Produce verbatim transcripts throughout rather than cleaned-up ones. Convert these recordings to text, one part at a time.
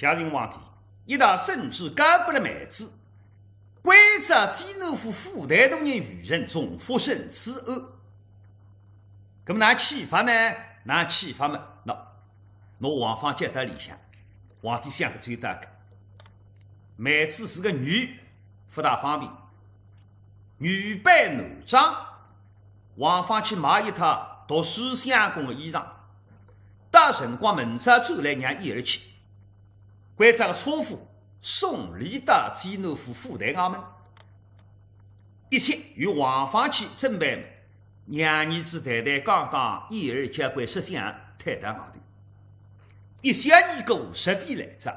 嘉靖皇帝一道圣旨交拨了梅子，关照济南府府台大人余仁忠复审此案。那么哪启法呢？哪启法嘛？喏，拿王芳接到里向，皇帝想得最大个。梅子是个女，勿大方便。女扮男装，王芳去买一套读书相公个衣裳，到辰光明朝转来让伊儿去。关照个车夫送俚到济南府府台衙门。一切由王芳去准备，让儿子谈谈讲讲，伊儿交关识相，退到外头。一歇已过十点来钟，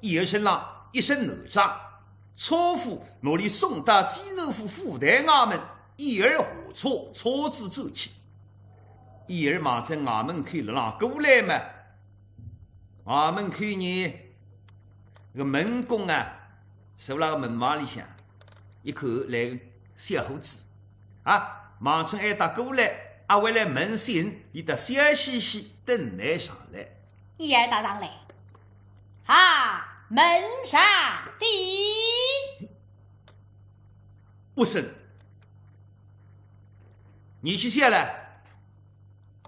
伊儿身浪一身男装，车夫拿俚送到济南府府台衙门，伊儿下车，车子走去。伊儿望准衙门口辣浪过来嘛，衙门口呢，搿个门公啊，坐辣个门房里向，一看来个小伙子，啊，望准哀搭过来，阿会来问讯，俚倒笑嘻嘻等俚上来。伊儿踏上来，哈，门上的。我说，年纪小了，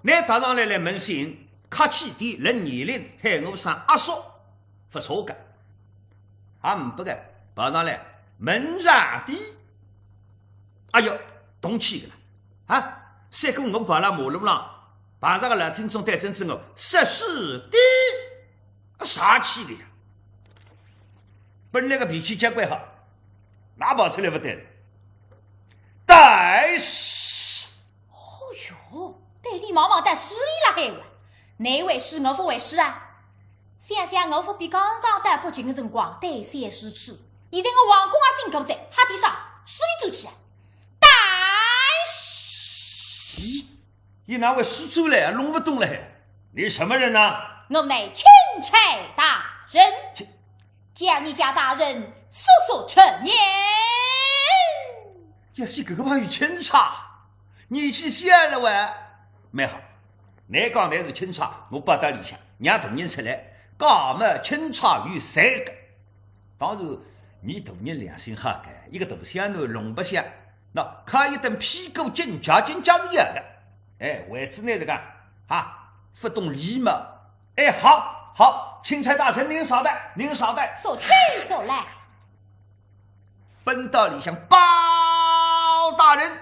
倷踏上来来问讯，客气点，论年龄喊我声阿叔，勿错个。也呒不个，跑上来，门上的。哎哟，动气个了啊！赛过我跑辣马路浪，碰着个老听众对准仔我，说书的，啥气个呀？本来个脾气交关好，哪跑出来勿对了？但是，哦哟，对俚望望，但是俚辣海哇，倷会书，我勿会书啊？想想我勿比刚刚到北京个辰光，对小书痴，现在我皇宫也进过仔，还比啥？书里转去啊？但是，伊哪会书转来啊？弄勿懂了海。你什么人呐？我乃钦差大人。 请你家大人速速出言。要死，搿个朋友钦差，年纪小了哇。蛮好，倷讲倷是钦差，我摆到里向，让大人出来，讲么钦差有三个。当然，伲大人良心好个，一个大小囡弄白相，那揩一顿屁股，进家进家是要个。哎，为仔倷这个，哈，勿懂礼貌。 哎，好，好，钦差大人您稍待，您稍待。速去速来。奔到里向报大人，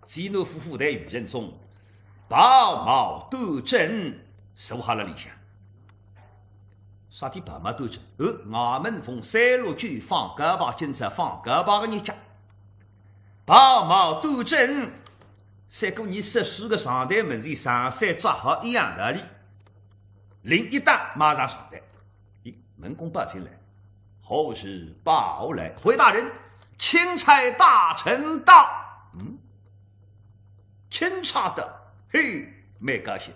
济南府府台余仁忠，袍帽端正，坐好了里向。啥体袍帽端正？呃，衙门奉三六九放告牌，今朝放告牌个日脚。袍帽端正，赛过伲说书个上台门前上衫着好一样道理。 令一打，马上上台。咦，门公报进来，何事报来？回大人，钦差大臣到。嗯，钦差到，嘿，蛮高兴。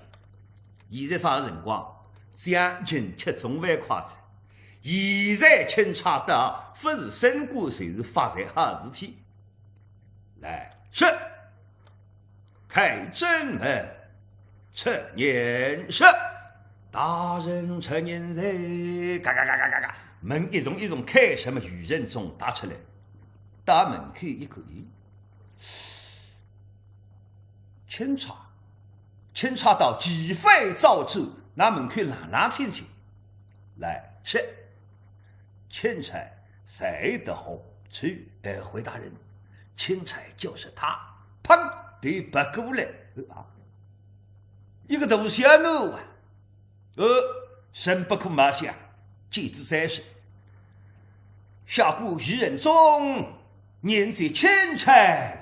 现在啥辰光？将近吃中饭快哉。现在钦差到，勿是升官就是发财好事体。 来，是。开正门，出言是。大人出言哉。嘎嘎嘎嘎嘎嘎，门一重一重开，什么余仁忠踏出来。到门口一看，咦，钦差，钦差到，旗袍招展，那门口冷冷清清。来，是。 钦差在的何处？呃，回大人，钦差就是他。砰，对，别过来。呃，啊，一个大小囡啊，呃，人不可貌相，见仔再说。下官余仁忠，辇见钦差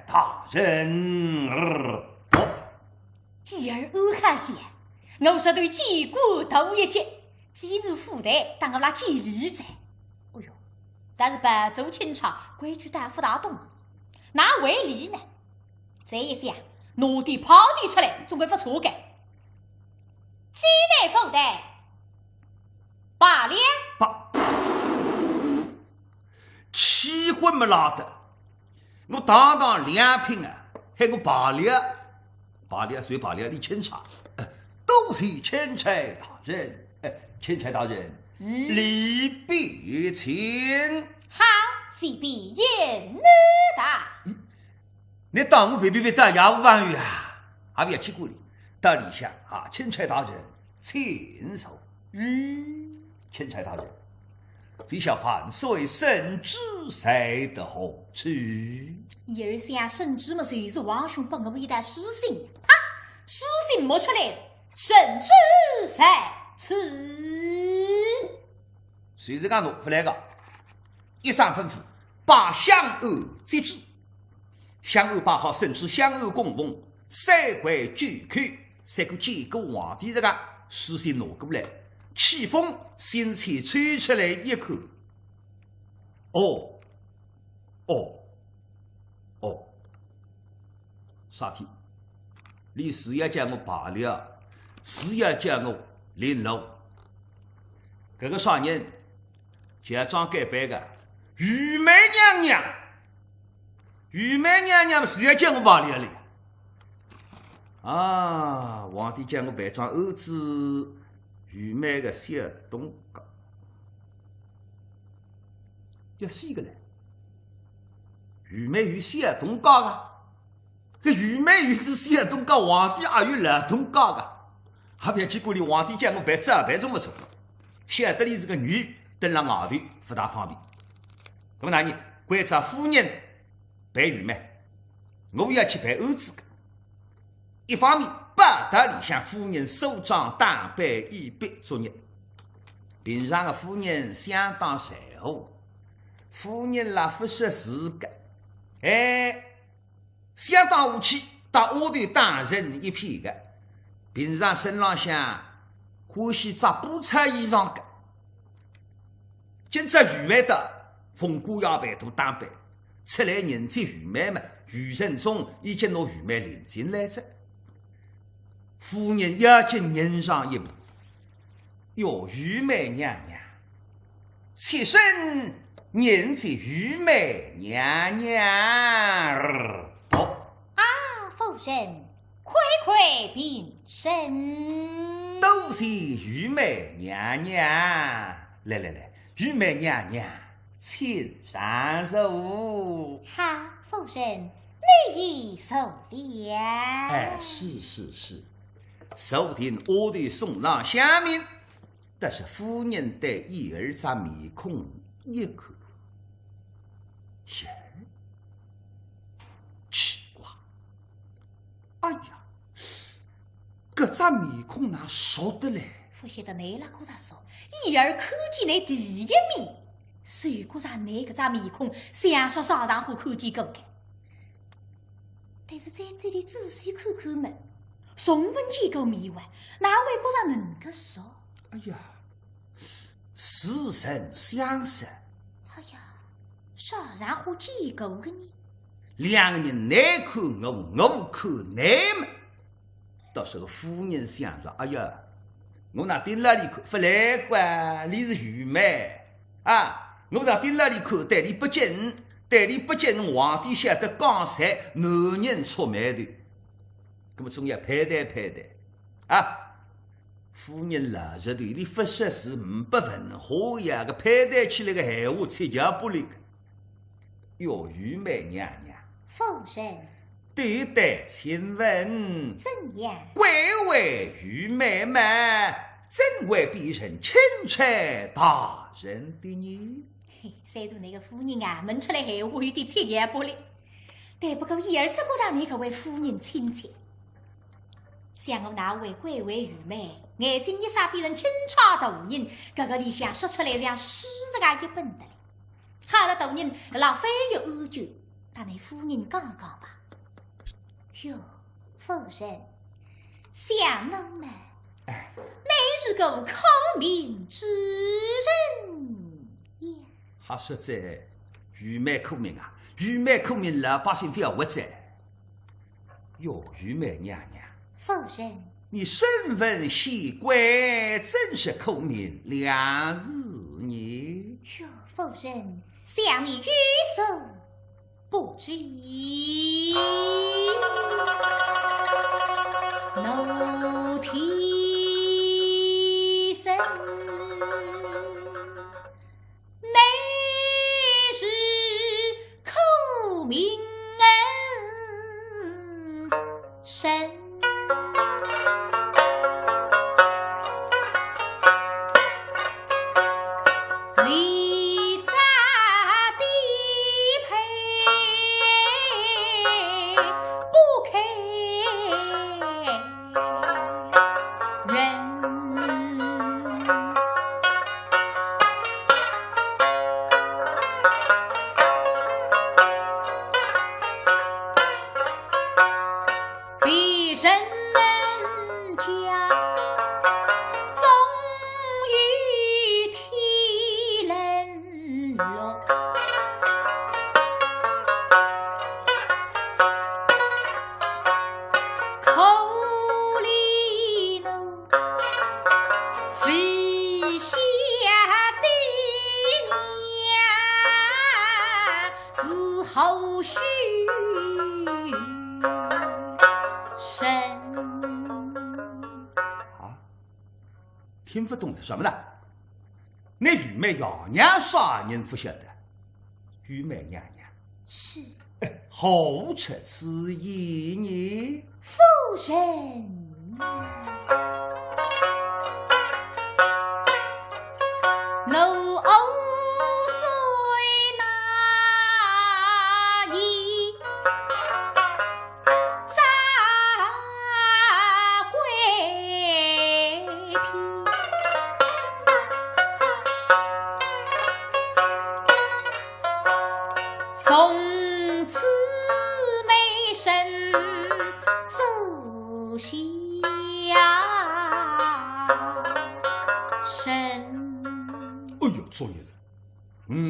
大人。呃，哦。 继而安好些，我实头见官大一级，既然府台搭我拉见礼哉。哎哟，但是白族钦差规矩倒勿大懂，哪会礼呢？再一想，拿点炮弹出来，总归勿错个。济南府台，罢了。罢，气昏没拉的。 我堂堂两品啊，喊我罢了，罢了，谁罢了？你钦差，呃，多谢钦差大人。哎，钦差大人，嗯。里边请。好，启禀贤奴大人。你当我别别别在家无朋友啊？啊，别去顾里，到里向啊，钦差大人，请坐。嗯。钦差大人， 陛下万岁圣旨在得何处？伊儿想圣旨嘛，就是皇兄拨我一道书信呀。啪，书信摸出来，圣旨在此。就是讲拿勿来个，一声吩咐，摆香案接旨。香案摆好，圣旨香案供奉，三跪九叩，三跪见过皇帝，这个书信拿过来，启封信签抽出来一看， 哦，哦，哦，啥体？伊是要叫我罢了，是要叫我领路。搿个啥人？就要装改版个，御妹娘娘。御妹娘娘是要叫我罢了哩。啊，皇帝叫我办桩案子，御妹个小东家。 要死个嘞！御妹有小东家个，搿御妹有仔小东家，皇帝也有老东家个。还覅去管伊，皇帝叫我办，照办总勿错。晓得伊是个女，蹲辣外头勿大方便。那么哪能？关照夫人办御妹，我要去办案子个。 一方面，报到里向夫人梳妆打扮，以备作业。平常个夫人相当随和，夫人啦勿识字个，哎，相当和气，搭丫头打成一片个。平常身浪向欢喜着布衫衣裳个。 今朝御妹到，凤冠霞帔大打扮，出来迎接御妹嘛，余承宗已经拿御妹领进来哉。夫人要紧迎上一步，哟，御妹娘娘，妾身迎接御妹娘娘。哦，啊，夫人，快快平身。多谢御妹娘娘。来来来， 御妹娘娘，请上座。哈，夫人，你已坐了。哎，是是是，坐定丫头送上香茗，但是夫人对伊儿只面孔一看，耶，奇怪，哎呀，搿只面孔哪熟得来？勿晓得哪能觉着熟，伊儿看见伊第一面， 就觉着伊搿只面孔像煞啥场化看见过个。但是再对伊仔细看看嘛，从勿见过面哇，哪会觉着能介熟？哎呀，似曾相识。哎呀，啥场化见过个呢？两个人，倷看我，我看倷嘛。 倒是个夫人想着，哎呀，我哪盯牢伊看，勿来个，伊是御妹啊，我哪盯牢伊看，对伊不敬，对伊不敬，皇帝晓得讲啥，男人触霉头。那么总要攀谈攀谈啊。夫人老实头，伊勿识字，呒不文化呀，搿攀谈起来个闲话七窍八里个。哟，御妹娘娘。夫人。 对待请问，怎样？贵为御妹嘛，怎会变成钦差大人的呢？嘿，虽然倷个夫人啊，问出来闲话有点七窍八里，但不过伊儿只觉着倷搿位夫人亲切。像我哪会贵为御妹，眼睛一眨变成钦差大人，搿个里向说出来像诗实梗一本得了。 好了，大人辣浪翻译安久，搭倷夫人讲讲吧。哟，夫人，想侬嘛，哎。倷是个孔明之人呀。哈，实在，御妹孔明啊，御妹孔明，老百姓覅活哉。 哟，御妹娘娘。夫人。你身份显贵，怎是孔明两字呢？哟，夫人，想你有所不知。奴婢身身。离家的陪不开人。 别人家，总有天冷落。可怜我未嫁的娘， 是何许人？啊，听勿懂是啥么啦？那玉梅爷娘啥人勿晓得？玉梅娘娘。是。哎，何出此言呢？夫人。 我五岁那年，早归。从此没身做下人。哎哟，作孽人，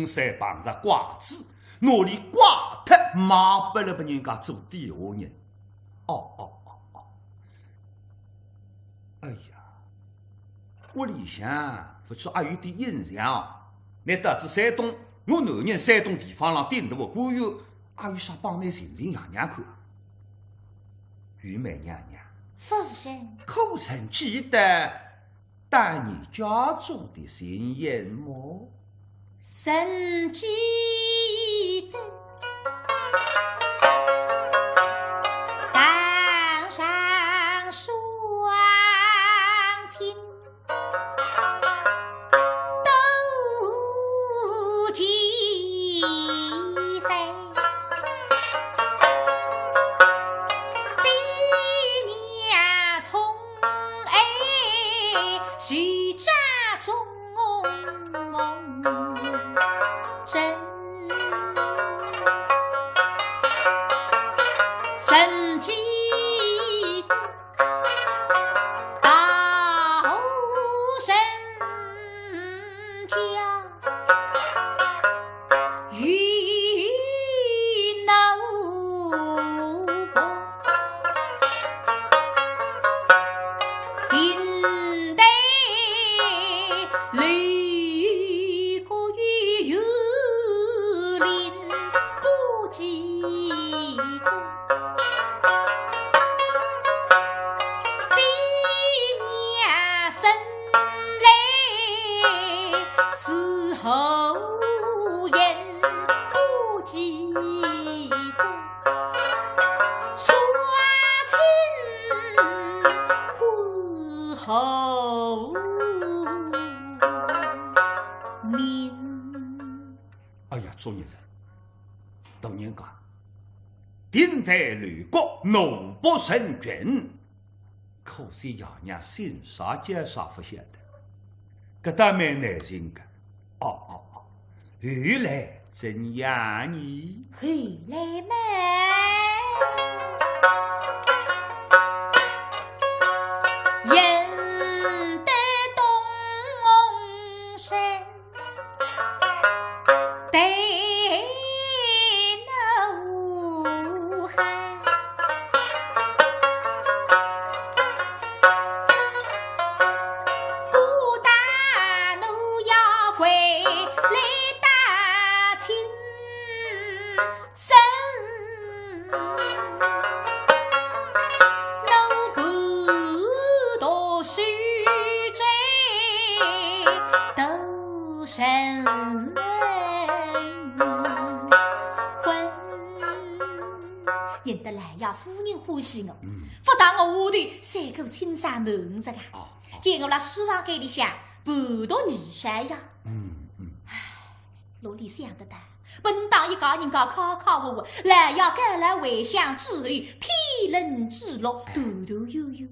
五岁碰着拐子，拿俚拐脱，卖拨了拨人家做底下人。哦，哦，哦，哦。哎呀，屋里向勿知阿有点印象哦。乃到仔山东，我男人山东地方浪顶大个官员，阿有啥帮倷寻寻爷娘看？ 玉梅娘娘。夫人。可曾记得当年家中的情形么？曾记得。堂上双亲 多几岁，爹娘宠爱，许家中真，曾记 大户人家，与奴仆，顶戴楼阁与园林不及。 爹娘生来是厚颜不及多，双亲是厚名。 哎呀，作孽人，大人家，顶戴楼阁，奴仆成群，可惜爷娘姓啥叫啥勿晓得，搿倒蛮难寻个。哦，哦，哦，后来怎样呢？后来嘛，认得东翁身 对奴家，不但奴要归来打亲，身引得老爷夫人欢喜我，嗯。勿但我下头三个亲生囡儿啊，哦，哦。叫我辣书房间里向陪读二少爷。嗯，嗯。唉，哪里想得到，本当一家人家靠靠活活，老爷告老回乡之后，天伦之乐，哎。团团圆圆。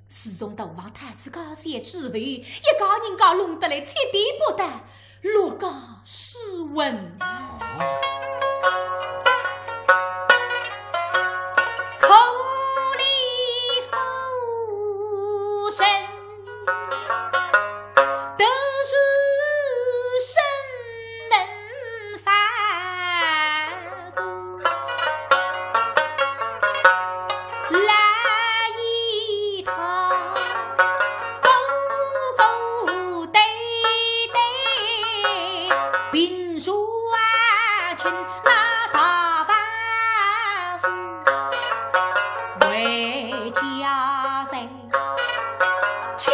自从大房太子高升之后，一家人家弄得来七颠八倒，落家失魂。可怜夫人，独自身能 发个来一趟，个个对对，平常啊，请那大房子回家噻。 起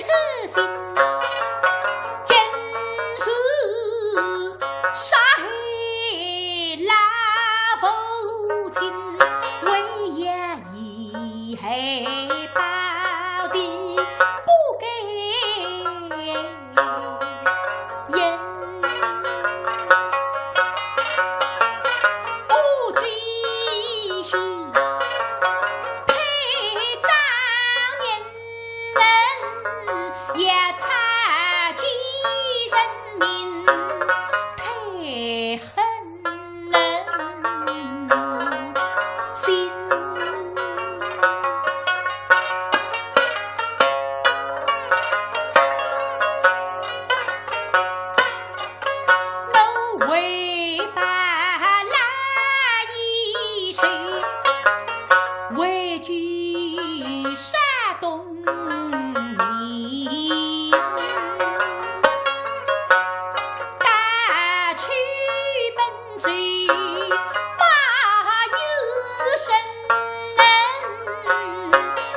好心，今日杀害老父亲，为要以后报的不该。 我为把那一首，为救山东民，打去奔走把有声。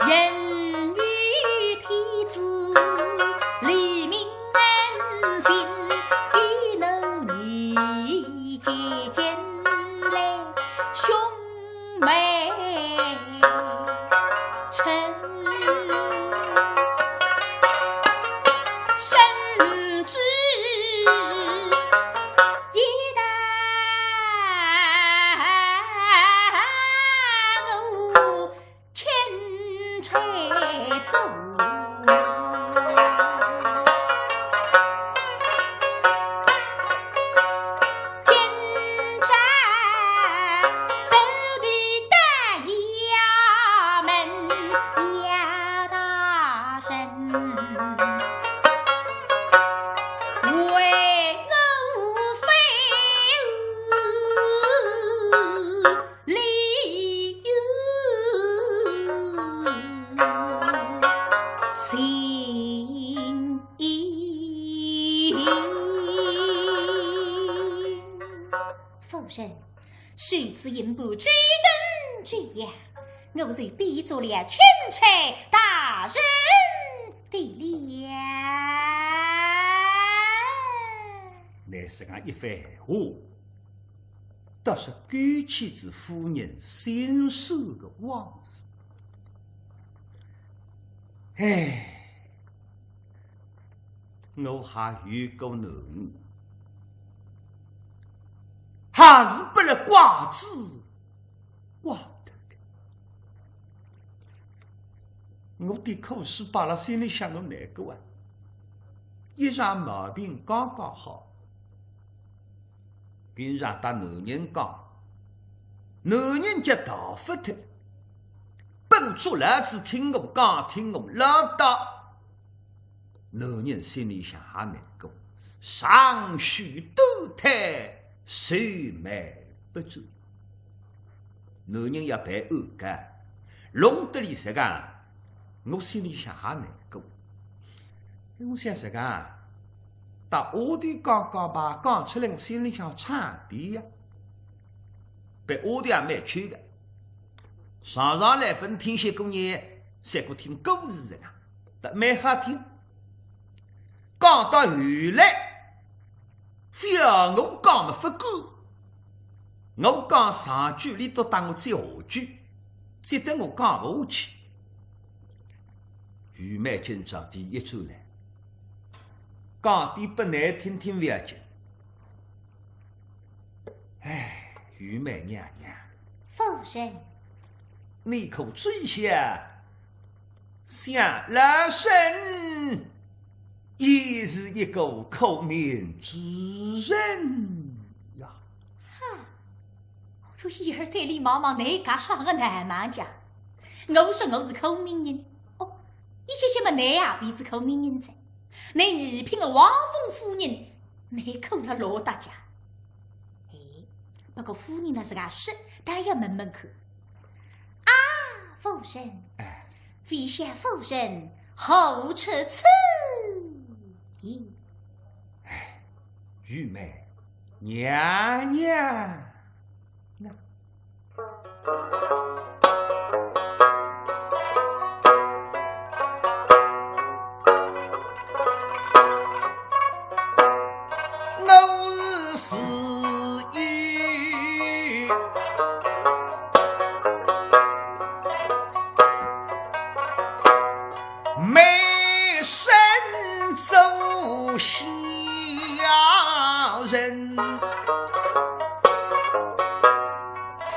人与天子，黎民安心，一怒你姐姐来，兄妹成，甚至一旦我 千岁祖，今朝得的大衙门，衙大人，为我非 理由心意。夫人，谁知银盘只等这样，我就变做了钦差大人的了。乃是讲一番闲话， 倒是勾起仔夫人心酸的往事。唉，我还有个囡儿，还是拨了拐子拐脱的。我的苦水摆辣心里向，我难过啊。一场毛病刚刚好， 平常搭男人讲，男人叫逃勿脱，本做儿子听我讲，听我唠叨。男人心里向也难过，长吁短叹，愁眉不展。男人要办案件，弄得俚实梗，我心里向也难过。我想实梗，搭丫头讲讲吧，讲出来我心里向差点呀。 别屋里也蛮穷的，常常来分听些姑娘，像个听故事一样，但蛮好听。讲到后来，非要我讲么勿够，我讲上句，俚笃搭我接下句，接得我讲勿下去。玉梅今朝第一转来，讲点拨倷听听勿要紧。哎，玉梅娘娘，夫人，你可知晓，想老身也是一个苦命之人呀。哈，我有一儿对俚望望，倷轧啥个难忙家？我说我是苦命人，哦，一歇歇么倷也变是苦命人哉。倷二品个王凤夫人，倷苦了老大家。哎，不过夫人呢是个说，倒要问问看。啊，夫人，哎。 未晓夫人何出此言？哎，玉梅娘娘，那我是 卖身做下人，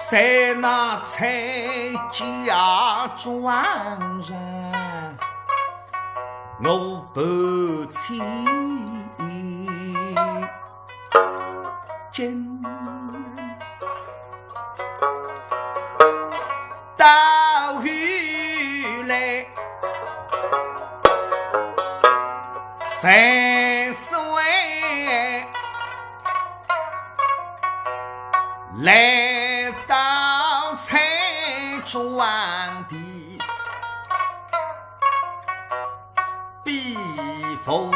在那蔡家庄上，我不清。 今到后来，万岁来到蔡庄地， 比武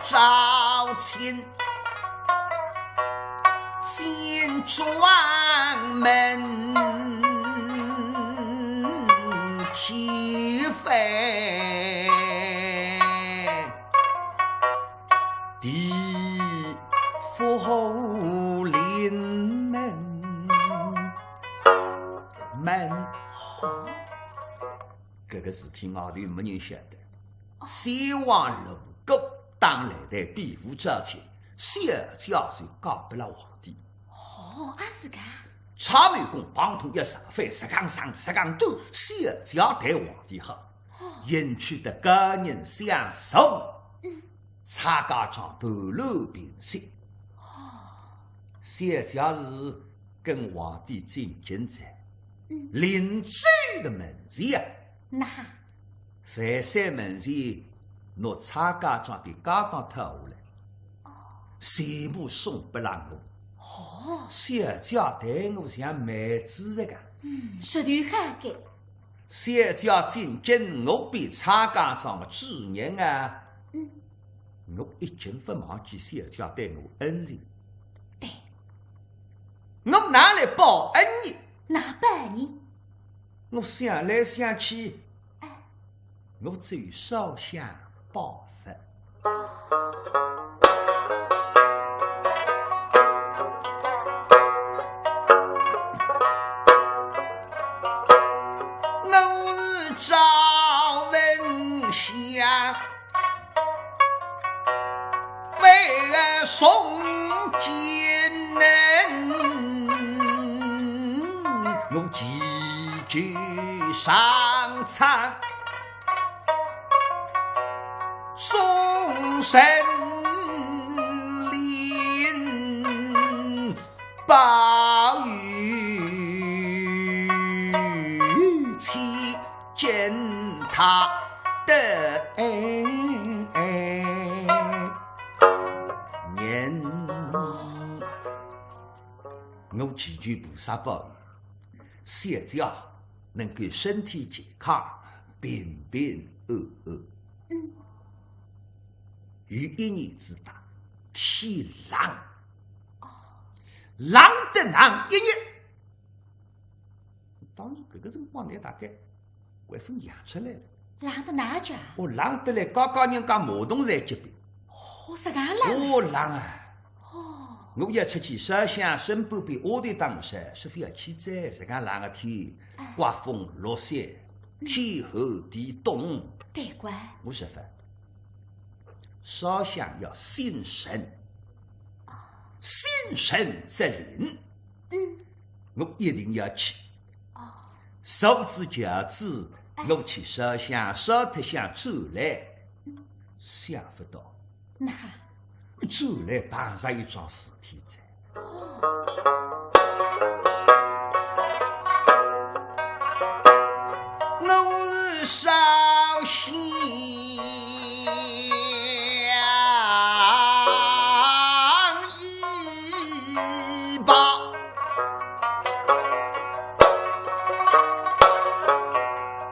招亲，进庄门踢翻地府临门门。 搿个事体外头没人晓得。先王如果打来的比武招亲，小姐是嫁拨了皇帝。哦，阿是噶？蔡文公碰头一上翻，实梗上，实梗短，小姐对皇帝好，哦。引起的高人相送，嗯。蔡家庄拨乱平息。哦。小姐是跟皇帝进京哉，嗯。临走的门前啊，那 万岁门前拿蔡家庄的家当讨下来，全部送拨了我。哦。小姐对我像妹子一样。嗯，说得好个。小姐进京，我变蔡家庄的主人啊。嗯。我一径勿忘记小姐对我恩情。对。我哪来报恩呢？哪报呢？我想来想去，哎。 我只有烧香拜佛。我是赵文祥，为了宋金人，我祈求上苍 众神灵保佑，千金他得人。我祈求菩萨保佑，小姐能够身体健康，平平安安。嗯。 有一年子大，天冷，冷得冷一日。当然，搿个辰光呢，大概还勿养出来了。冷得哪哼啊？哦，冷得来，家家人家马桶侪结冰。哦，实梗冷啊？哦，冷啊。哦。我要出去烧香，身边边屋里当事，是非要去哉，实梗冷个天，刮风落雪，天寒地冻。对个。我说法，烧香要心诚，心诚则灵。嗯。我一定要去。哦。手指脚趾，哎。我去烧香，烧脱香转来，想不到。 哪哈？转来碰着一桩事体哉。我是烧香一把，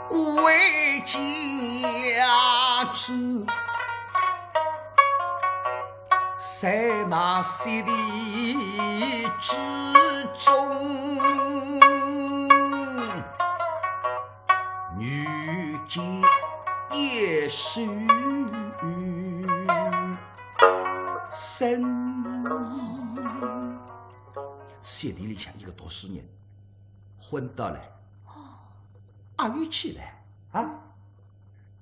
归家去。 在那雪地之中，遇见一书生。雪地里向一个读书人昏倒了，阿有气了啊！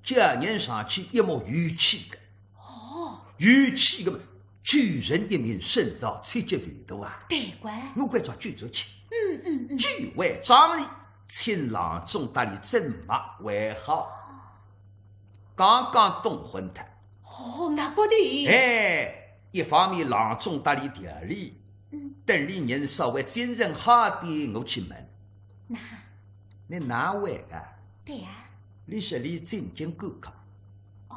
叫人上去一摸有气个， 哦。有气个嘛，救人一命胜造七级浮屠啊。对个。我关照救出去。嗯，嗯，嗯。救回庄里，请郎中搭俚诊脉还好。刚刚冻昏脱。哦，那不对。哎，一方面郎中搭俚调理，嗯。等俚人稍微精神好点，我去问。哪哈？ 你哪会个？对呀。俚说俚进京赶考。哦。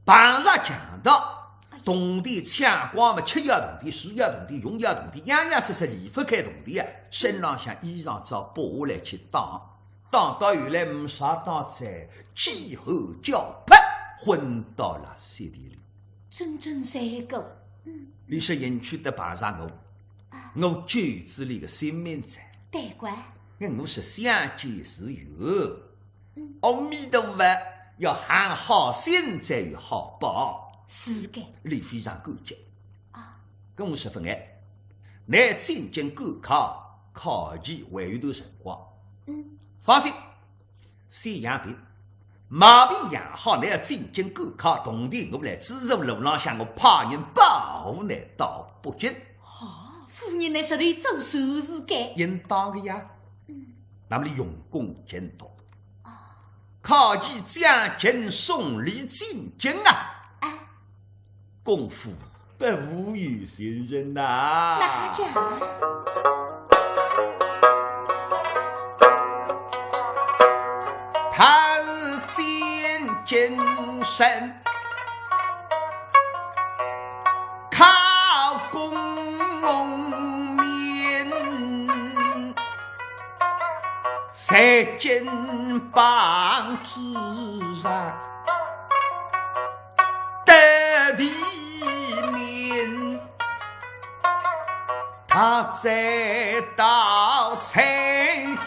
碰着强盗，哎呀。铜钿抢光嘛，吃要铜钿，住要铜钿，用要铜钿，样样式式离不开铜钿啊！身浪向衣裳照剥下来去打，打到后来没啥打哉，饥寒交迫，昏倒了雪地里。真正是个，嗯。俚说幸亏得碰着我，啊。我救仔俚个性命哉。对个。 哎，我是相见是缘，嗯。阿弥陀佛要行好心才有好报。是个。俚非常感激。啊。跟我说法哎，倷进京赶考，考期还有段辰光。嗯。放心，先养病， 毛病养好，倷要进京赶考，铜钿我来资助，路浪向我派人保护倷到北京。哦，夫人倷说得做数是个。应当个呀。嗯。那么俚用功勤读。哦。考期将近，送俚进京啊。哎。 功夫不负有心人呐。哪哈讲？他是进京生，考功名，在金榜之上 得第一名，他再到采萍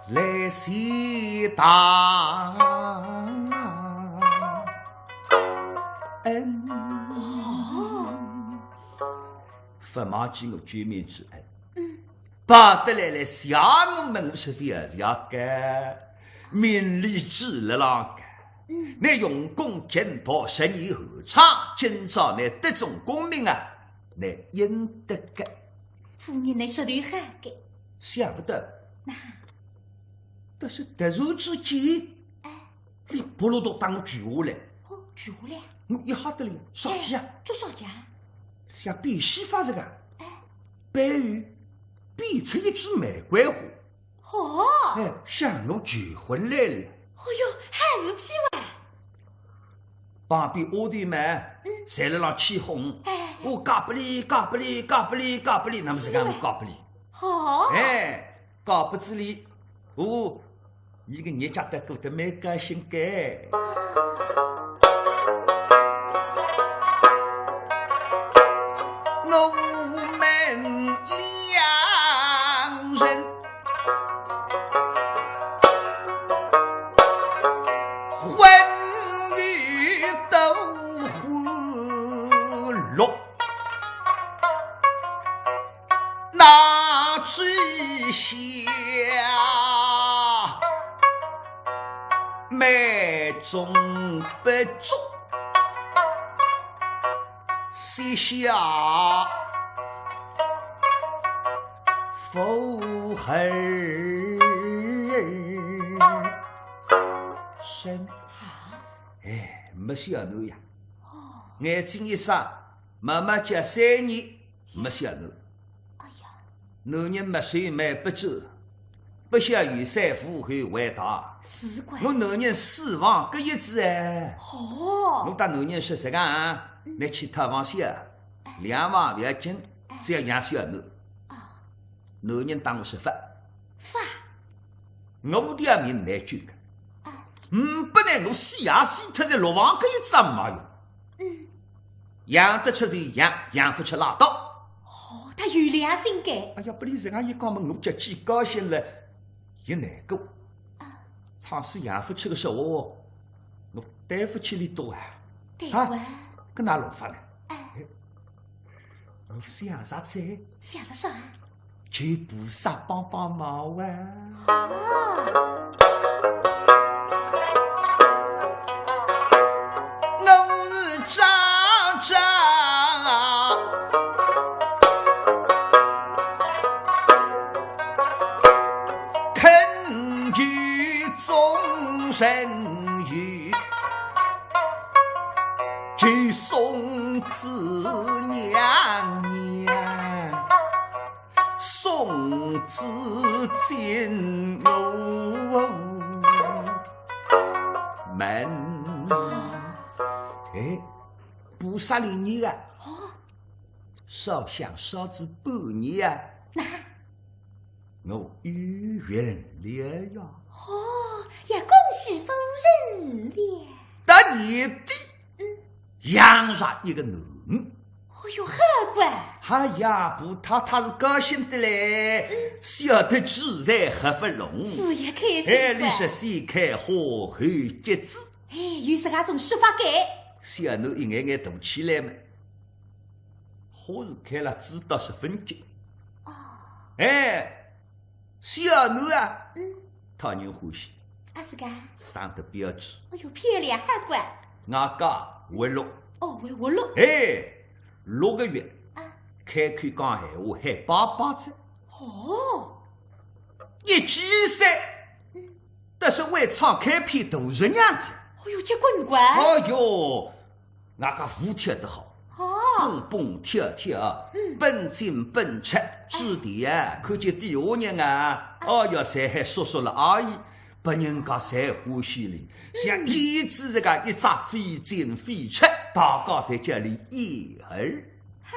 来谢大恩。哦。 勿忘记我救命之恩。嗯。跑得来来谢我么，我是勿谢个，名利之了啷个。嗯。倷用功勤读，十年寒窗，今朝倷得中功名啊，倷应得个。夫人倷说得好个。想勿到。哪？但是突然之间，哎。 俚扑落笃搭我跪下来。哦，跪下来？我一吓得了，啥体啊？哎，做啥体啊？像变戏法实梗，哎。背后变出一枝玫瑰花。哦。哎，向我求婚来了。哦哟，好事体哇！旁边丫头们，嗯。侪辣浪起哄。哎。我嫁拨俚，嫁拨俚，嫁拨俚，嫁拨俚，那么实梗我嫁拨俚。是哇。好。哎， 嫁拨仔俚，哦，俚个日脚倒过得蛮开心个。我们两人婚后之下，美中不足，膝下无儿身。哎，没小囡呀。眼睛一眨，慢慢叫三年，没小囡。哎呀，男人末是末勿走，不孝有三，父后为大。是个。我男人四房搿一子哎。哦。我搭男人说实梗啊，倷去讨房小，两房勿要紧，只要养小囡。啊。男人搭我说法。法？我的命难救个。啊。嗯，勿然我死也死脱在六房搿一子没用。嗯。 养得出就养，养勿出拉倒。哦，他有良心个。哎呀，拨俚实梗一讲嘛，我极其高兴了，也难过。啊。倘使养勿出个说话，我对勿起俚笃啊。对啊。啊，搿哪弄法呢？哎。哎，我想着哉。想着啥？ 求菩萨帮帮忙啊。啊。我是张张啊，恳求众神仙，求送子娘娘。 送子进我门。哎，菩萨灵验啊！哦。烧香烧仔半年啊，我有孕了呀。哦，也恭喜夫人了。大年的，养着一个囡。 哦哟，好个。哎呀，婆太太是高兴得嘞，笑得嘴唇合勿拢。是也开心个。哎，俚说先开花后结子。哎，有实梗种说法个。小囡一眼眼大起来嘛，花是开了，子倒十分紧。哦。哎， 小囡啊，嗯。讨人欢喜。啊，是个。生得标致。哎哟，漂亮，好个。外加活络。哦，还活络。哎，六个月，啊。开口讲闲话，喊爸爸哉。哦。一记三，嗯。但是会唱开篇大人样子。哎哟，结棍个。哎哟， 外加舞跳得好，哦。蹦蹦跳跳，嗯。奔进奔出，之前啊，看见底下人啊，哦哟，侪喊叔叔了阿姨，拨人家侪欢喜俚，像燕子实梗一只飞进飞出，大家侪叫俚燕儿。哈，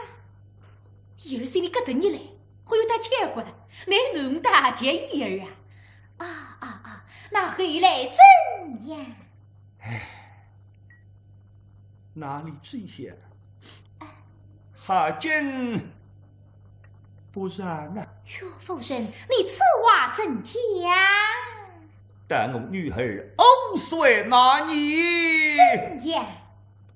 燕儿心里咯噔一来，哎哟，倒巧个，倷囡儿倒叫燕儿啊？啊啊啊，那后来怎样？ 唉，哪里知晓，好景不长啊。哟，夫人，你此话怎讲？待我女儿五岁那年，怎样？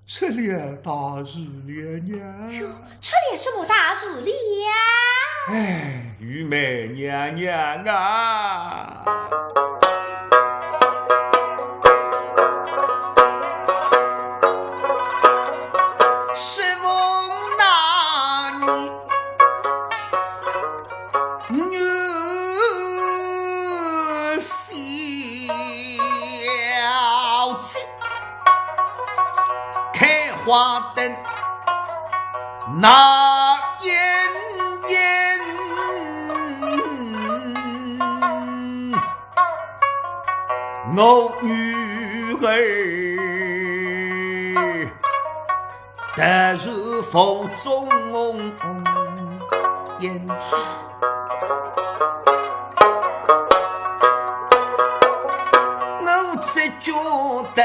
出了大事了呀。哟， 出了什么大事了？哎，玉梅娘娘啊！适逢那年，女小姐 开花灯，那年年，我女儿得是腹中胎。 我只觉得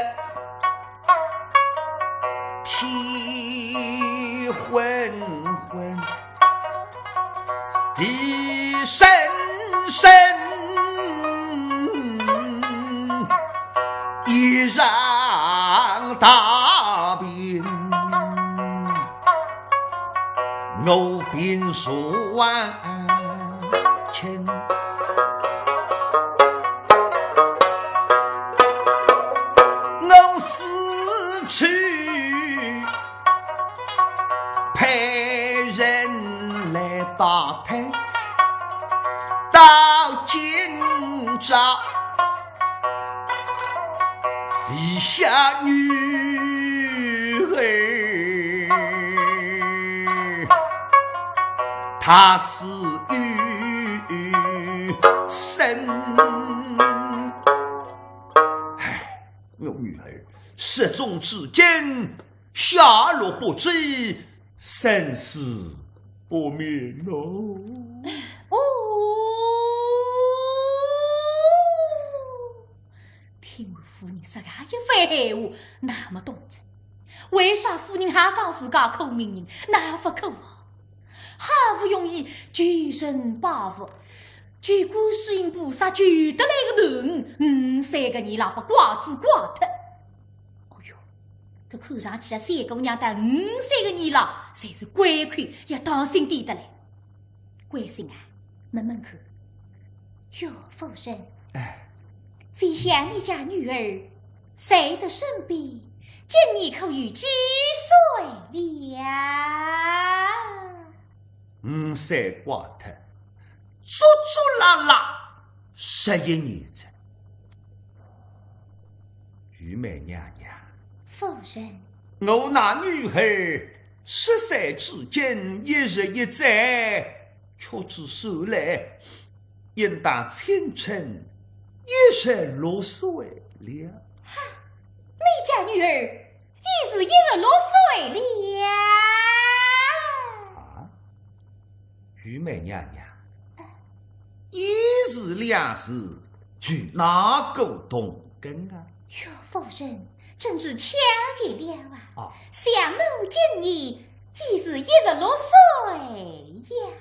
天昏昏，地深深，一场大病，我病入我是去派人来打探，到今朝未晓女儿她是有身。唉，我女儿失踪至今，下落不知，生死不明哦。哦，听完夫人说个一番闲话，那么懂哉。为啥夫人还讲自家苦命人，那不苦啊？好不容易求神拜佛，求观世音菩萨求得来个囡儿，五岁个年纪把拐子拐脱。哦哟，搿看上去啊，三姑娘到五岁个年纪，侪是乖乖，要当心点得来。关心啊，问问看。哟，夫人，哎，飞香你家女儿在的身边，今年可有几岁了？五岁拐脱，足足拉拉十一年哉。玉梅娘娘，夫人，我那女儿失散至今一十一载，屈指算来，应当青春一十六岁了。你家女儿已是一十六岁了。啊，玉梅娘娘，一字两字与哪个同根啊？哟，夫人，真是巧极了啊！啊，想奴今年已是一十六岁呀。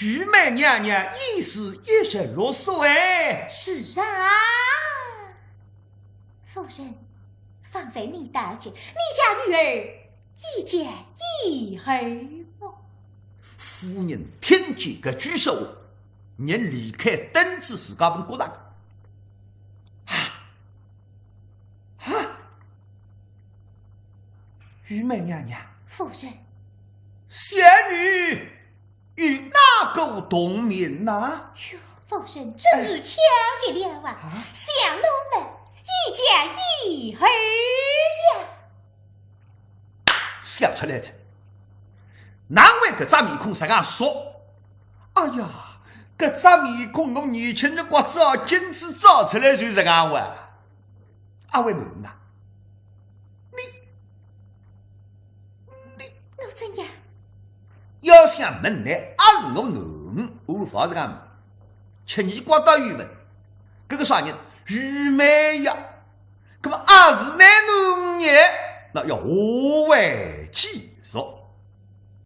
玉梅娘娘已是一十六岁。是啊，夫人，方才你道及你家女儿已嫁一儿么？夫人听见搿句说话，人离开凳子自家勿觉着个。啊，啊，玉梅娘娘，夫人，小女与哪个同名呐？哟，夫人真是巧极了啊！啊，想奴么已嫁一儿呀。笑出来哉，难为搿只面孔实梗熟。哎呀，搿只面孔我年轻辰光照镜子照出来就实梗哇。阿会囡儿呐，你我怎样？要想问呢，阿是我囡儿，我勿实梗问。吃耳刮到语文，搿个啥人？愚昧呀。搿么阿是㑚囡儿呢？那要下回继续。